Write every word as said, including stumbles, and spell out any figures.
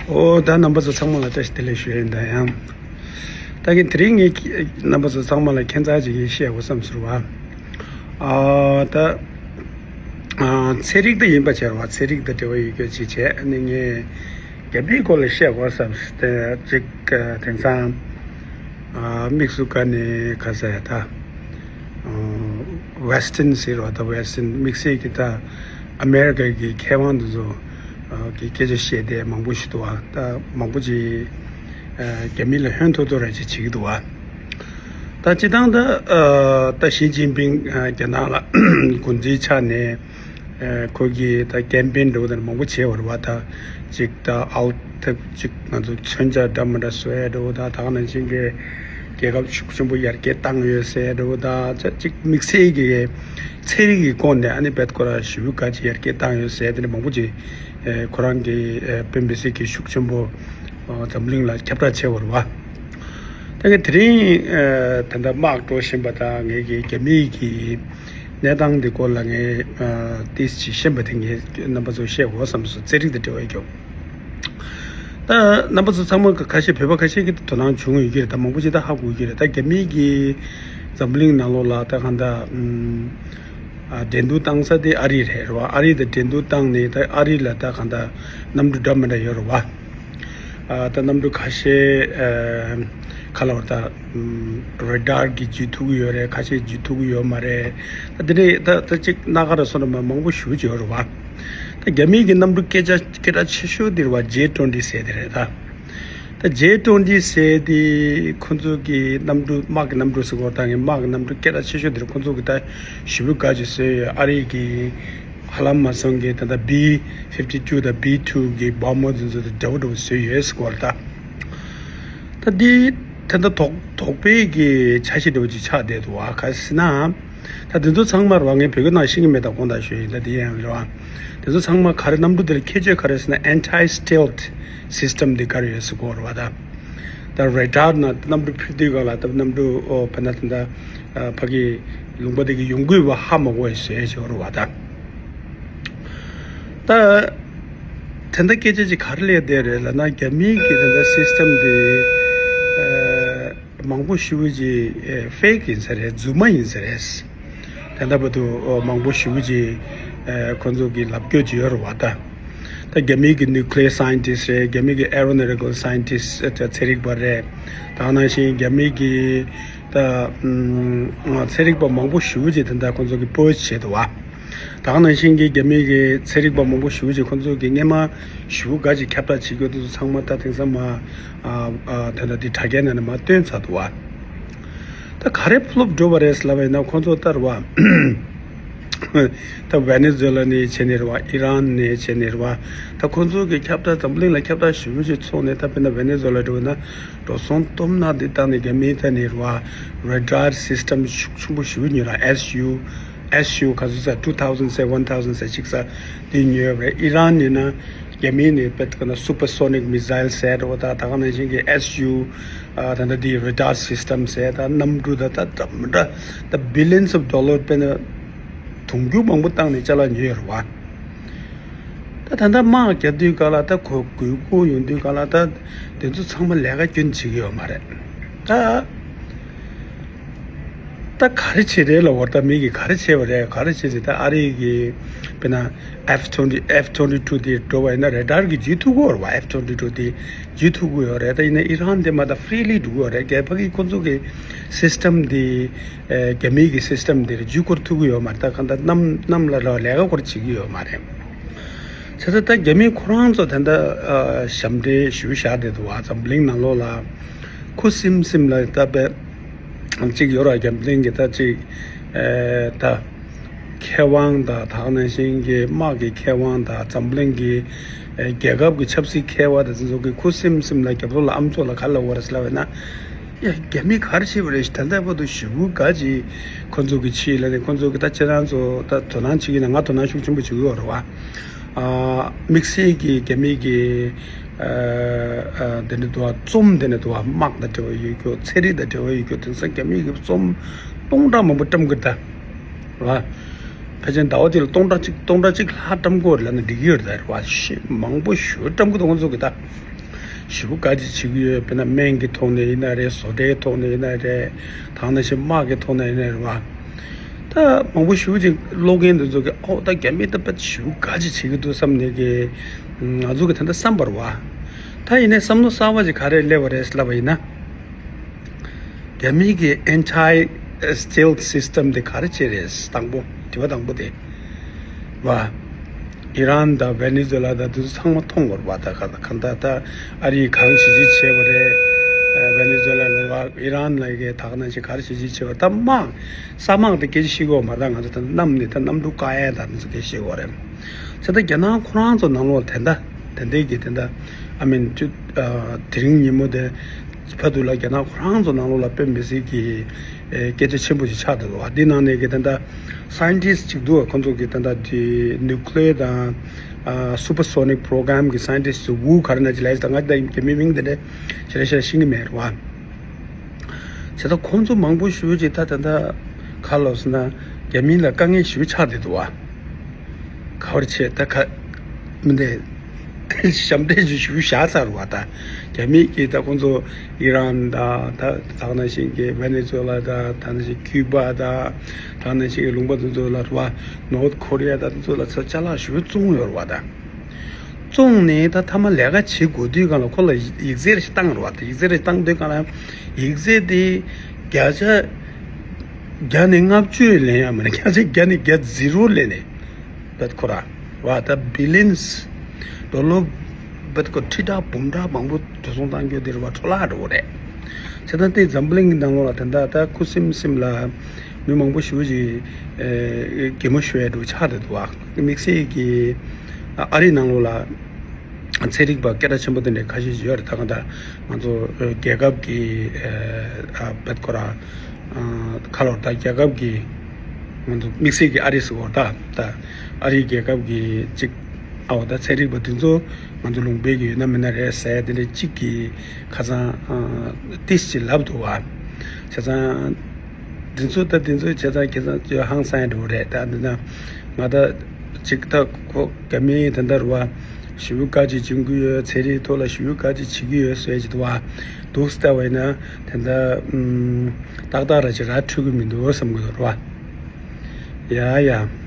ཨོ་ད་རྣམ་པ་ཚོ་ཚང་མ་ལ་བཀྲ་ཤིས་བདེ་ལེགས་ཞུ་ཡིན། ད་ཡང་ད་གིན་དེ་རིང་ངས་རྣམ་པ་ཚོ་ཚང་མ་ལ་ཁྱད་མཚར་ཅིག་བཤད་དགོས་བསམ་ཟེར་བ། ཨ་ད་ཨ་ཚན་རིག་ད་ཡིན་པ་བྱས་ར་བ། ཚན་རིག་ད་འབྲེལ་བ་ཡོད་རྒྱུ་ཅིག་བྱས། ཨ་ནི་ངས་རྒྱ་མིའི་སྐོར་ལ་བཤད་དགོས་བསམ་སྟེ་ཅིག་དེང་སང་ཨ་དམིགས་སུ་བཀར་ནས་ཁ་ས་ཡ་ད། Western ཟེར་བ་དང་Western དམིགས་བསལ་གྱི་ད་ཨ་མེ་རི་ཀ་གི་མཁས་དབང་དེ་ཚོ་གི་སྐད་ཆ་བཤད་དེ་མང་པོ་ཞིག་འདུག་བ། ད་མང་པོ་ཅིག་རྒྱ་མི་ལ་ཧོན་ཐོར་ཐོར་ར་ཅིག་བྱེད་ཀྱི་འདུག་བ། ད་སྤྱི་བཏང་ད་ད་ཞི་ཅིན་ཕིང་རྒྱ་ནག་ལ་འགོ་འཛིན་ཆགས་ནས་ཁོ་གིས་ད་ཀེམ་པེན་འདྲ་བོ་དང་མང་པོ་བྱས་པ་རེད་བ། ད་ཅིག་ད་ཨལ་ཐབས་ཅིག་ང་ཚོ་མཚོན་ཆ་འདྲ་མི་འདྲ་བཟོ་ཡ་འདྲ་བོ་དང་། ད་ག་ནང་བཞིན་གྱི་རྒྱལ་ཁབ་ཤུགས་ཆེན་པོ་ཡར་རྒྱས་བཏང་ཡོད་ཟེར་འདྲ་བོ་དང་། ཅིག་དམིགས་བསལ་གྱི་ཚན་རིག་གི་སྐོར་ནས་ཨ་ནི་བེད་ཁོ་ར་ཞེ་པོ་ག་ཅིག་ཡར་རྒྱས་བཏང་ཡོད་ཟེར། དེ་འདྲ་མང་པོ་ཅིག་ཁོ་རང་གི་དཔེ་མི་སྲིད་ཀྱི་ཤུགས་ཆེན་པོ་འཛམ་གླིང་ལ་ཁྱབ་བསྒྲགས་བྱས་པ་རེད་བ། ད་ངས་དེ་རིང་ད་ལྟ་དམག་འགྲོ་བཞིན་པ་དང་ངས་ཀྱི་རྒྱ་མིའི་གི་གནས་སྟངས་འདི་སྐོར་ལ་ངས་ཏིས་ཅིག་ཤེས་པ་དེ་ངས་རྣམ་པ་ཚོར་བཤད་དགོས་བསམ་སོང་། ཚན་རིག་དང་འབྲེལ་བ་ཡོད་རྒྱུ། ད་རྣམ་པ་ཚོ་ཚང་མ་ཁ་ཤས་བོད་པ་ཁ་ཤས་ཀྱིས་དོ་སྣང་བྱུང་ཡོད་ཀྱི་རེད། ད་མང་པོ་ཅིག་ད་ཧ་གོ་གི་རེད། ད་རྒྱ་མིའི་གི་འཛམ་གླིང་ནང་ལོགས་ལ་ད་གང་ད་ཨ་འགྲན་བསྡུར་བཏང་ས་དེ་ཨ་རི་རེད་རེད་བ། ཨ་རི་དང་འགྲན་བསྡུར་བཏང་ནས་ད་ཨ་རི་ལ་ད་གང་ད་གནམ་གྲུ་འདྲ་མི་འདྲ་ཡོད་རེད་བ། ཨ་ད་གནམ་གྲུ་ཁ་ཤས་ཨ་ཁ་ལ་བར་ད་རེ་ཌར་གྱིས་བརྒྱུད་ཐུབ་ཀྱི་ཡོད་རེད། ཁ་ཤས་བརྒྱུད་ཐུབ་ཀྱི་ཡོད་མ་རེད། ད་དེ་འདྲས་ད་ད་ཅིག་སྣ་ཁ་ར་སོ་ན་མ་མང་པོ་ཞེ་པོ་ཅིག་ཡོད་རེད་བ། ད་རྒྱ་མིའི་གི་གནམ་གྲུ་སྐད་ཆ་སྐད་གྲགས་ཆེ་ཤོས་དེ་རེད་བ། ཇེ་ཊུ་ཝེན་ཊི་ཟེར་དེ་རེད་ད། ད་ཇེ་ཊུ་ཝེན་ཊི་ཟེར་དེ་ཁོ་ཚོ་གི་གནམ་གྲུ་དམག་གི་གནམ་གྲུ་ཟེར་གོ་ད་ངས་དམག་གི་གནམ་གྲུ་སྐད་གྲགས་ཆེ་ཤོས་དེ་རེད། ཁོ་ཚོ་གི་ད་ཞེ་པོ་དགའ་ཅིག་བཟོས་ཡོད། ཨ་རི་གི་ཧ་ལམ་མ་སོང་གི་ད་ལྟ་བི་ཕིབ་ཊི་ཊུ་དང་བི་ཊུ་གི་བོམ་བར་དེ་ཚོ་དང་འདྲ་བོ་འདྲ་བོ་བཟོས་ཡོད་ཟེར་གོ་རེད་ད། ད་འདི་ད་ལྟ་དོགས་དོགས་པའི་གི་འཆར་གཞི་འདྲ་བོ་ཅིག་ཆགས་བསྡད་འདུག་བ། ག་ཟེར་ན། ད་འདི་ཚོ་ཚང་མ་རེད་བ། ངས་བོད་སྐད་ནང་ཤེས་ཀྱི་མེད། ད་དགོངས་དག་ཞུ་ཡིན། ད་འདི་ཡང་རེད་བ། འདི་ཚོ་ཚང་མ་ག་རེ་གནམ་གྲུ་འདི་ལ་ཁྱད་ཆོས་ག་རེ་ཟེར་ན། anti stealth system འདི་ག་རེ་ཡོད་ཟེར་གོ་རེད་བ་ད། ད་རེ་ཌར་ནང་གནམ་གྲུ་འཕུར་དུས་སྒང་ལ་ད་གནམ་གྲུ་ཨོ་ཕ་ན་ད་ད་ཕ་གི་ལུང་པ་དེ་གི་ཡོང་འགུལ་བ་ཧ་མ་གོ་བའི་བཟོས་ཡོད་རེད་བ་ད། ད་དེ་འདྲ་སྐད་ཆ་ཅིག་ག་རེ་སླེབས་བསྡད་རེད་ལབ་ན། རྒྱ་མིའི་གི་དེ་འདྲ་སིས་ཊམ་དེ་ཨ་མང་པོ་ཞེ་པོ་ཅིག་ཨ་ཕེག་ཡིན་ས་རེད། རྫུན་མ་ཡིན་ས་རེད། དེ་འདྲ་བར་དུ་ཨ་མང་པོ་ཞེ་པོ་ཅིག་ཨ་ཁོང་ཚོ་གི་ལབ་སྐྱོར་ཅིག་ཡོད་རེད་བ་ད། ད་རྒྱ་མིའི་གི་ནིའུ་ཀི་ལི་ཡར་སའེན་ཊིསི་རེད། རྒྱ་མིའི་གི་ཨེ་རོ་ནོ་ཊི་ཀལ་སའེན་ཊིསི་ཚན་རིག་པ་རེད། ད་ག་ནང་བཞིན་རྒྱ་མིའི་གི་ད་ཨམ་ཚན་རིག་པ་མང་པོ་ཞེ་པོ་ཅིག་དེ་འདྲ་ཁོང་ཚོ་གི་པོ་སི་ཊི་བྱས་འདུག་བ། ད་ག་ནང་བཞིན་གྱི་རྒྱ་མི་གི་ཚན་རིག་པ་མང་པོ་ཞེ་པོ་ཅིག་ཁོང་ཚོ་གི་སྔས་མ་ཞེ་པོ་འགའ་ཅིག་ཁྱབ་བསྒྲགས་བྱེད་རྒྱུ་དེ་ཚོ་ཚང་མ་ད་དེང་སང་མ་ཨ་ཨ་ད་ལྟ་འདི་དྲ་རྒྱའི་ནང་ནས་མར་བཏོན་ཚར་འདུག་བ། ད་ག་རེ་ཕུ་ལོབ་འགྲོ་བ་རེད་ལབ་པ་ཡིན་ན། ཁོང་ཚོ་ལྟར་བ་ད་ཝེ་ནེ་ཛུ་ལ་ནས་བྱས་ནས་རེད་བ། ཨི་རན་ནས་བྱས་ནས་རེད་བ། ད་ཁོང་ཚོ་གི་ཁྱབ་བསྒྲགས་འཛམ་གླིང་ལ་ཁྱབ་བསྒྲགས་ཞེ་པོ་ཅིག་ཚོགས་ནས། ད་དཔེར་ན་ཝེ་ནེ་ཛུ་ལ་འགྲོ་ན། འགྲོ་སོང་སྟོབས་ན་འདི་བཏང་ནས་རྒྱ་མིའི་ཐད་ནས་རེད་བ། རེ་ཌར་སིས་ཊམ་ཤུགས་ཆེན་པོ་ཞེ་པོ་ཉོས་ར། ཨེས་ཡུ་ཨེས་ཡུ་ག་ཚོད་ཟེར། two thousand ཟེར། one thousand ཟེར་ཅིག་ཟེར་འདི་ཉོས་རེད། ཨི་རན་ཡིན་ན་རྒྱ་མིའི་ནས་དཔེ་ཀ་ན་སུ་པར་སོ་ནིག་མི་སའིལ་ཟེར་རེད་བ། ད་ད་ག་ནང་བཞིན་གྱི་ཨེས་ཡུ་ཨ་ད་ད་འདི་རེ་ཌར་སིས་ཊམ་ཟེར། ད་གནམ་གྲུ་ད་ད་ད་མི་འདྲ་ད་བི་ལི་ཡན་སི་ཨོཕ་ཌོ་ལར་དཔེར་ན་དུང་ཕྱུར་མང་པོ་བཏང་ནས་ཅ་ལག་ཉོས་ཡོད་རེད་བ། ད་ད་ལྟ་དམག་རྒྱག་དུས་སྒང་ལ་ད་གོ་དགོས་མཁོ་ཡོང་དུས་སྒང་ལ་ད་དེ་ཚོ་ཚང་མ་ལས་ཀ་སྐྱོན་བྱེད་ཀྱི་ཡོད་མ་རེད། ད་ད་ག་རེ་བྱེད་རེད་ལབ་པ། ད་མི་གིས་ག་རེ་བྱས་པ་རེད། ག་རེ་བྱས་ཟེར། ད་ཨ་རི་གི་དཔེར་ན་ཨེཕ་ཊུ་ཝེན་ཊི་ཨེཕ་ཊུ་ཝེན་ཊི་ཊུ་དེ་འགྲོ་བ་ཡིན་ན་རེ་ཌར་གིས་བརྒྱུད་ཐུབ་ཀྱི་ཡོད་རེད་བ། ཨེཕ་ཊུ་ཝེན་ཊི་ཊུ་དེ་བརྒྱུད་ཐུབ་ཀྱི་ཡོད་རེད། ད་ཡིན་ན་ཨི་རན་དེ་མ་ད་ཧྥི་རི་ལི་འགྲོ་གི་ཡོད་རེད། རྒྱ་ཕ་གི་ཁོ་ཚོ་གི་སིས་ཊམ་དེ་ཨེ་རྒྱ་མི་གི་སིས་ཊམ་དེ་བརྒྱུད་སྐུར་ཐུབ་ཀྱི་ཡོད་མ་རེད། ད་གང་ལྟར་གནམ་གནམ་ལ་ར་ལས་ཀ་སྐོར་བྱེད་ཀྱི་ཡོད་མ་རེད། བྱས་ཙང་ད་རྒྱ་མི་ཁོ་རང་ཚོ་ད་ལྟ་ཨ་ཞབས་འདྲེན་ཞུ་བཞག་བསྡད་འདུག་བ། འཛམ་གླིང་ནང་ལོགས་ལ་ཁུ་སིམ་སིམ་ལ་ད་དཔེ་གཅིག་ཡོད་ར། འཛམ་གླིང་གི་ད་གཅིག་ཨེ་ད་མཁས་དབང་དང་། ད་ག་ནང་བཞིན་གྱི་དམག་གི་མཁས་དབང་དང་། འཛམ་གླིང་གི་ཨེ་རྒྱལ་ཁབ་ཀྱི་ཆབ་སྲིད་མཁས་དབང་དེ་ཚོ་གི་ཁུ་སིམ་སིམ་ལ་རྒྱབ་ལོགས་ལ་ཨ་མཆོག་ལ་ག་ལབ་པ་རེད་ལབ་པ་ཡིན་ན། ཡ་རྒྱ་མི་ག་རེ་བྱས་པ་རེད། ད་ལྟ་བར་དུ་ཞེ་པོ་འགའ་ཅིག་ཁོ་ཚོ་གི་ཕྱི་ལ་ནས་ཁོ་ཚོ་གི་ད་ཁྱེད་རང་ཚོ་ད་དོ་སྣང་བྱེད་ཀྱི་ན་ང་དོ་སྣང་ཤུགས་ཆེན་པོ་བྱེད་ཀྱི་ཡོད་རེད་བ། ཨ་དམིགས་བསལ་གྱི་རྒྱ་མི་གི་ཨ་ཨ་དེ་འདྲ་འདུག་བ། རྩོམ་དེ་འདྲ་འདུག་བ། དམག་དང་འབྲེལ་བ་ཡོད་རྒྱུ། ཚན་རིག་དང་འབྲེལ་བ་ཡོད་རྒྱུ་དེང་སང་རྒྱ་མི་གི་རྩོམ་སྟོང་ཕྲག་མང་པོ་བཀྲམ་གི་རེད་ད། རེད་བ། ཕལ་ཆེར་ཟླ་བ་དེ་ལ་སྟོང་ཕྲག་གཅིག་སྟོང་ཕྲག་གཅིག་ལྷག་བཀྲམ་གི་ཡོད་རེད་ལབ་ན་འགྲིག་གི་ཡོད་རེད་ད། རེད་བ། ཤི་མང་པོ་ཞེ་པོ་བཀྲམ་གི་འདུག་ཁོང་ཚོ་གི་ད། ཞེ་པོ་དཀའ་སྤྱད་བྱེད་ཀྱི་ཡོད། དཔེར་ན་སྨན་གྱི་ཐོག་ནས་ཡིན་ན་རེད། བཟོ་གྲྭའི་ཐོག་ནས་ཡིན་ན་རེད། ད་ག་ནང་བཞིན་དམག་གི་ཐོག་ནས་ཡིན་ན་རེད་བ། ད་མང་པོ་ཞེ་པོ་ཅིག་ཀློག་མཁན་དེ་ཚོ་གིས་ཨོ་ད་རྒྱ་མི་ད་དཔེ་ཞེ་པོ་དཀའ་སྤྱད་བྱེད་ཀྱི་འདུག་བསམ་ནས་ཀྱི་ང་ཚོ་གིས་ད་ལྟ་བསམ་པ་རེད་བ། ད་ཡིན་ནའི་བསམ་བློ་གསར་པ་ཅིག་ག་རེ་སླེབས་པ་རེད་ལབ་པ་ཡིན་ན། རྒྱ་མི་གི་anti stealth system དེ་ག་རེ་བྱས་རེད། དང་པོ་དྲི་བ་དང་པོ་དེ་བ། ཨི་རན་དང་ཝེ་ནེ་ཛུ་ལ་དང་དེ་ཚོ་ཚང་མ་མཐོང་དགོས་རེད་བ། ད་ག་ག་ད་ད་ཨ་རིས་གང་བྱས་རྗེས་བྱས་པ་རེད། ཝེ་ནེ་ཛུ་ལ་ལ་བ་ཨི་རན་ལ་གི་ད་ག་ནང་བཞིན་ག་རེ་བྱས་རྗེས་བྱས་པ། ད་དམག་ས་དམག་དེ་སྐད་ཆ་བཤད་ཀྱི་ཡོད་མ་རེད། ད་ང་ཚོ་ད་གནམ་ནས་ད་གནམ་གྲུ་བཀག་ཡ་ད་དེ་ཚོ་སྐད་ཆ་བཤད་ཀྱི་ཡོད་རེད། བྱས་ཙང་རྒྱ་ནག་ཁོ་རང་ཚོ་ནང་ལོགས་དེ་འདྲ་དེ་འདྲའི་གི་དེ་འདྲ་ཨ་མིན་ཅུ་ཨ་དེ་རིང་ཉིན་མོ་དེ་བར་དུ་ལ་རྒྱ་ནག་ཁོ་རང་ཚོ་ནང་ལོགས་ལ་དཔེ་མི་སྲིད་ཀྱི་ཨེ་སྐད་ཆ་ཆེན་པོ་ཞིག་ཆགས་འདུག་བ། འདི་ནང་ནས་ཀྱི་ད་ལྟ་scientist ཅིག་འདུག་བ། ཁོང་ཚོ་གི་ད་ལྟ་དེ་nuclear དང་ཨ་supersonic program གི་scientist ཝུ་ག་རེ་ན་ཅི་ལས་ད་ང་ད་རྒྱ་མི་མིང་དེ་འདྲ་ཞེ་དྲག་ཤེས་ཀྱི་མེད་རེད་བ། བྱས་ཙང་ཁོང་ཚོ་མང་པོ་ཞེ་པོ་ཅིག་ད་ད་ལྟ་ག་ལབ་ཟེར་ན་རྒྱ་མི་ལ་དཀའ་ངལ་ཞེ་པོ་ཆགས་བསྡད་འདུག་བ། ག་བར་བྱས་ད་ག་མི་འདྲ་ཞབས་འདྲེན་ཞུ་ཞུ་བཞག་ཚར་བ། ད་རྒྱ་མི་གིས་ད་ཁོང་ཚོ་ཨི་རན་དང་ད་ད་ག་ནང་བཞིན་གྱི་ཝེ་ནེ་ཛུ་ལ་དང་ད་ནང་བཞིན་ཀུ་པ་དང་ད་ག་ནང་བཞིན་གྱི་ལུང་པ་དེ་ཚོ་ལ་རེད་བ། North Korea དང་དེ་ཚོ་ལ་ཚ་ཅ་ལག་ཞུ་བཙོང་ཡོད་རེད་བ། ད་བཙོང་ནས་ད་མཐའ་མ་ལས་ཀ་བྱེད་དགོས་དུས་སྒང་ལ་ཁོ་ལ་ཡིག་ཚད་ཞིག་བཏང་རེད་བ། ད་ཡིག་ཚད་ཞིག་བཏང་དུས་སྒང་ལ་ཡིག་ཚད་དེ་བརྒྱ་ཆ་བརྒྱ་ནས་ལྔ་བཅུ་ལེན་ཡ་མ་ནས་བརྒྱ་ཆ་བརྒྱ་ནས་བརྒྱ་ཛི་རོ་ལེན་ནས། བེད་ཁོ་ར་བ་ད་billions ཌོ་ལར་བེད་ཁོ་ཁྲི་ཕྲག་འབུམ་ཕྲག་མང་པོ་འགྲོ་སོང་བཏང་རྒྱུ་དེ་རེད་བ། འཕྲོ་བརླག་འགྲོ་གི་རེད། བྱས་ཙང་དེ་འཛམ་བུ་གླིང་གི་ནང་ལོགས་ལ་དེ་འདྲ་ད་ཁུ་སིམ་སིམ་ལ་མི་མང་པོ་ཞེ་པོ་ཅིག་ཨེ་གད་མོ་ཤོར་ཡ་འགྲོ་ཆགས་བསྡད་འདུག་བ། དམིགས་བསལ་གྱི་ཨ་རི་ནང་ལོགས་ལ་ཚན་རིག་པ་སྐད་གྲགས་ཆེན་པོ་དེ་འདྲ་ཁ་ཤས་ཤིག་ཡོད་རེད། ད་གང་ལྟར་ང་ཚོ་ཨེ་རྒྱལ་ཁབ་ཀྱི་ཨེ་ཨ་བེད་ཁོ་ར་ཨ་ཁ་ལོར་ད་རྒྱལ་ཁབ་ཀྱི་ང་ཚོ་དམིགས་བསལ་གྱི་ཨ་རི་ཟེར་བ་ད་ད་ཨ་རིའི་རྒྱལ་ཁབ་ཀྱི་གཅིག་ཨ་བ་ད་ཚན་རིག་པ་དེ་ཚོ་ང་ཚོ་ལུང་པའི་གི་ཡོད་ན་མེད་ན་རེད་ཟེར་དེ་འདྲ་གཅིག་གི་ཁ་སང་ཨ་ཏིས་ཅིག་ལབ་འདུག་བ། བྱས་ཙང་དེ་ཚོ་ད་དེ་ཚོ་བྱས་ཙང་ཁྱེད་ཚང་ཚོ་ཧང་སང་འགྲོ་རེད། ད་འདི་ན་ང་ད་གཅིག་ད་ཁོ་རྒྱ་མི་དེ་འདྲ་རེད་བ། ཞེ་པོ་དཀའ་སྤྱད་བྱེད་ཀྱི་ཡོད། ཚན་རིག་ཐོག་ལ་ཞེ་པོ་དཀའ་སྤྱད་བྱེད་ཀྱི་ཡོད་ཟེར་གྱི་འདུག་བ། འདུག་ལྟ་བ་ཡིན་ན་དེ་འདྲ་ཨུམ་ཏག་ཏག་ར་ཅིག་ར་འཕྲོད་ཀྱི་མི་འདུག་བསམ་གྱི་འདུག་རེད་བ། ཡ་ཡ།